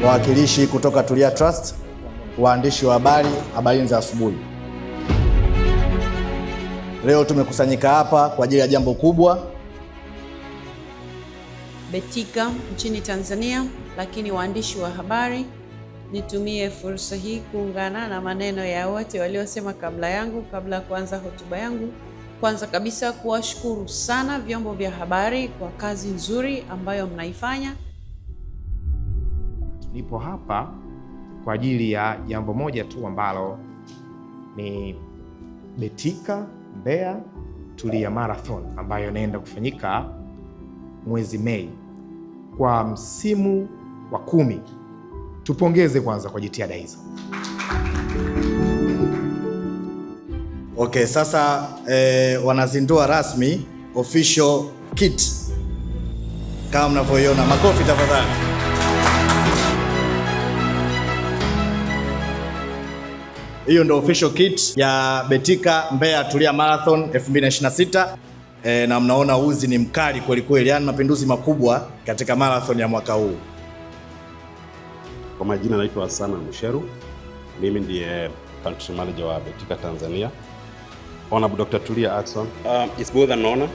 Wawakilishi kutoka Tulia Trust, waandishi wa habari, habari za asubuhi. Leo tumekusanyika hapa kwa ajili ya jambo kubwa. Betika nchini Tanzania, lakini waandishi wa habari, nitumie fursa hii kuungana na maneno ya wote waliosema kabla yangu, kabla ya kuanza hotuba yangu. Kwanza kabisa kuwashukuru sana vyombo vya habari kwa kazi nzuri ambayo mnaifanya. Nipo hapa kwa ajili ya jambo moja tu ambalo ni Betika Mbeya Tulia Marathon ambayo inaenda kufanyika mwezi Mei kwa msimu wa 10. Tupongeze kwanza kwa jitihada hizo. Okay, sasa wanazindua rasmi official kit kama mnavyoiona. Makofi tafadhali. Hiyo ndio official kit ya Betika Mbeya Tulia Marathon 2026. Na mnaona uzi ni mkali kweli kweli, yani mapinduzi makubwa katika marathon ya mwaka huu. Kwa majina naitwa Simon Musheru, mimi ndiye country manager wa Betika Tanzania. Honorable Dr. Tulia Ackson, it's both an honor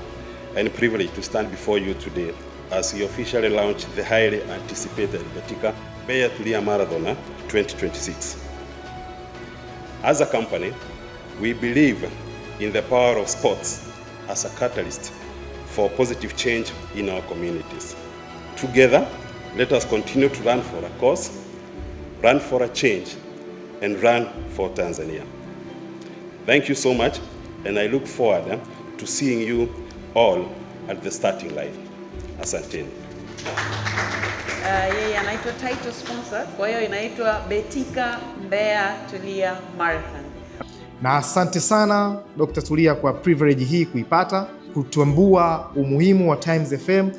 and privilege to stand before you today as we officially launch the highly anticipated Betika Mbeya Tulia Marathon 2026. As a company, we believe in the power of sports as a catalyst for positive change in our communities. Together, let us continue to run for a cause, run for a change, and run for Tanzania. Thank you so much, and I look forward to seeing you all at the starting line. Asanteni. Yeye anaitwa title sponsor, kwa hiyo inaitwa Betika Mbeya Tulia Marathon. Na asante sana Dr. Tulia kwa privilege hii kuipata, kutambua umuhimu wa Times FM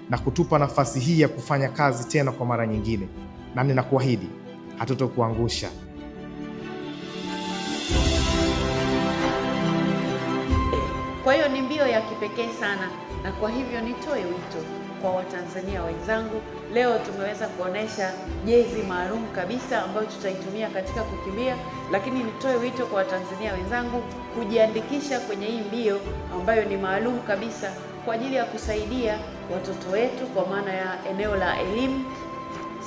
na kutupa nafasi hii ya kufanya kazi tena kwa mara nyingine, na ninakuahidi hatutokuangusha. Kwa hiyo ni mbio ya kipekee sana, na kwa hivyo nitoe wito kwa Watanzania wenzangu. Leo tumeweza kuonesha jezi maalum kabisa ambayo tutaitumia katika kukimbia, lakini nitoe wito kwa Watanzania wenzangu kujiandikisha kwenye hii mbio ambayo ni maalum kabisa kwa ajili ya kusaidia watoto wetu kwa maana ya eneo la elimu.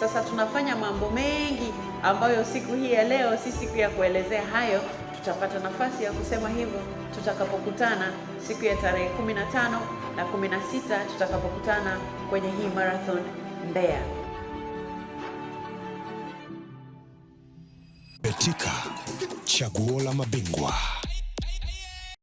Sasa tunafanya mambo mengi ambayo siku hii ya leo si siku ya kuelezea hayo. Tutapata nafasi ya kusema hivyo tutakapokutana siku ya tarehe 15 na 16 tutakapokutana kwenye hii marathon Mbeya. Betika, chaguo la mabingwa.